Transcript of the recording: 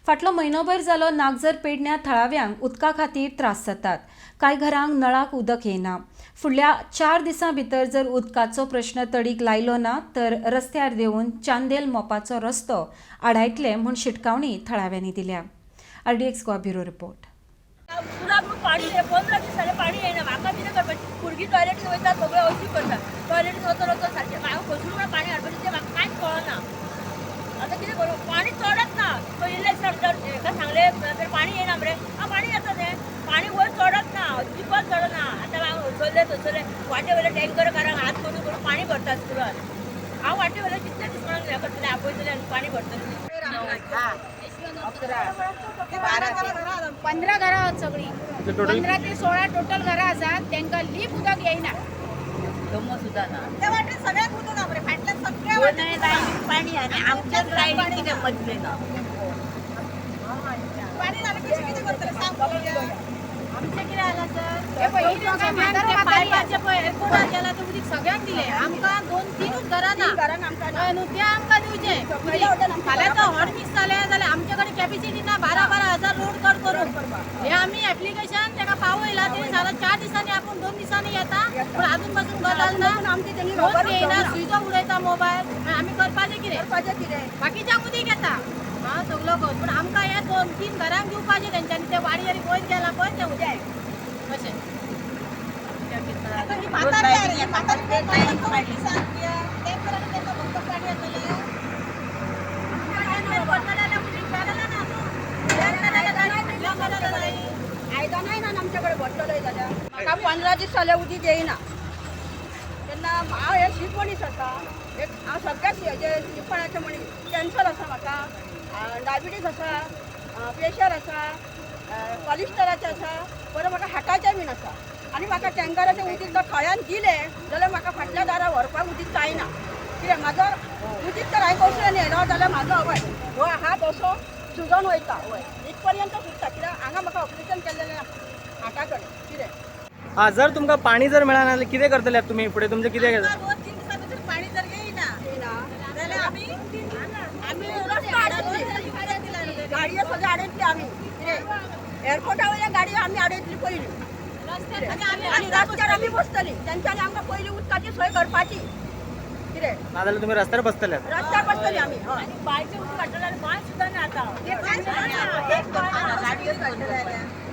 फाटलो म्हयनोभर जालो नागझर पेडण्या थळाव्यांक उदका खातीर त्रास जातात. कांय घरांक नळाक उदक येना. फुडल्या 4 दिसां भितर जर उदकाचो प्रश्न तडीक लायलो ना तर रस्त्यार देंवून चांदेल मोपाचो रस्तो आडायतले म्हूण शिटकावणी थळाव्यांनी दिल्या. RDX Goa bureau report. स्कुलाक पाणी 15 दीस जाले पाणी येयना. म्हाका कितें करपाचें? भुरगीं टॉयलेटीन वयता, सगळें अशी करता. टॉयलेटीन वचोन वचोन सारकें हांव खंयसून पाणी हाडपाचें तें म्हाका कांयच कळना. आतां कितें करूं? पाणी चडच ना. पयलीं दिसा हेका सांगलें पाणी येयना मरे. आं, पाणी येता तें, पाणी वयर चडच ना, अजिबात चडना. आतां हांव हयसरलें थंयसरलें वाटे वयले टँकर कारांक हात करून करून पाणी भरता स्कुलान. हांव वाटे वयले कितले दीस म्हणून हें करतलें, आपयतलें आनी पाणी भरतलें. 11 12 15 घरां आहात सगळीं. 15 ते 16 टोटल घरां आसात. तांकां लीप उदक येयना. दमो सुद्दां ना. त्या वाटेन सगळ्याक उदक ना मरे, फाटल्यान सगळ्या दोनय लायनीक पाणी आनी आमच्याच लायनीक कितें मजले ना. पाणी जालें कशें कितें करतले सांग पळोवया. आमचें कितें जालां सर, हे पळय, ही लोकां पायपाचें पळय एअरपोर्टार गेला तें उदीक सगळ्यांक दिलें. आमकां 2-3 घरां ना. तीन घरांक आमकां ना. हय न्हू, तें आमकां दिवचें. पयल्या वटेन आमकां फाल्यां तो हॉट मिक्स जालें जाल्यार आमचे कडेन कॅपेसिटी ना 12-12 हजार लोड कट करूंक. हे आमी एप्लिकेशन ताका पावयलां. तेणी सांगलां 4 दिसांनी आपूण 2 दिसांनी येता, पूण अजून पासून गजाल ना. आमची तेणी फोन खबरूच घेयना, घेवना. स्विच ऑफ उडयता मोबायल. आमी करपाचें कितें? करपाचें कितें? बाकीच्यांक उदीक येता हां सगलो कर, पूण आमकां हे 2-3 घरांक दिवपाचें तेंच्यांनी. ते वाडयेर वयर गेला पळय तें उदक अशें. आता ही म्हातारी आहे, ही म्हातारी कोण पाणी सांग पळोवया. टँकर आनी तांकां फक्त पाणी येतलें. आयदनांय ना आमच्याकडे भरतलोय जाल्यार. म्हाका 15 दीस जाले उदीक येयना. तेन्ना हांव हे शीत मनीस आसा. एक हांव सगळ्या हेजे शितपणाचे मनीस. कॅन्सर आसा म्हाका, डायबिटीज आसा, प्रेशर आसा, कॉलिस्टराचें आसा, बरें म्हाका हार्टाचें बीन आसा. आनी म्हाका टँकराचें उदीक जर खळ्यान दिलें जाल्यार म्हाका फाटल्या दारां व्हरपाक उदीक जायना. कित्याक म्हाजो उदीक तर हांवें कसो न्हेलो जाल्यार म्हाजो हय हो हात असो सुजोन वयता, हय इतपर्यंत सुजता. कित्याक हांगा म्हाका ऑपरेशन केल्लेलें हाता कडेन कितें. हा, जर तुमकां पाणी जर मेळना जाल्यार कितें करतले तुमी फुडें? तुमचें कितें 2-3 दिसां भितर पाणी जर येयना येयना जाल्यार आमी आमी रस्तो आडयतली, गाडयो सगळ्यो आडयतली आमी. कितें एअरपोर्टा वयल्यान गाडयो आमी आडयतली पयलीं, आनी रस्त्यार आमी बसतली. तेंच्यांनी आमकां पयलीं उदकाची सोय करपाची. कितें नाजाल्यार तुमी रस्त्यार बसतले. रस्त्यार बसतली आमी. हय. आनी बांयचें उदक हाडटलें जाल्यार बांय सुद्दां ना आतां. तेच.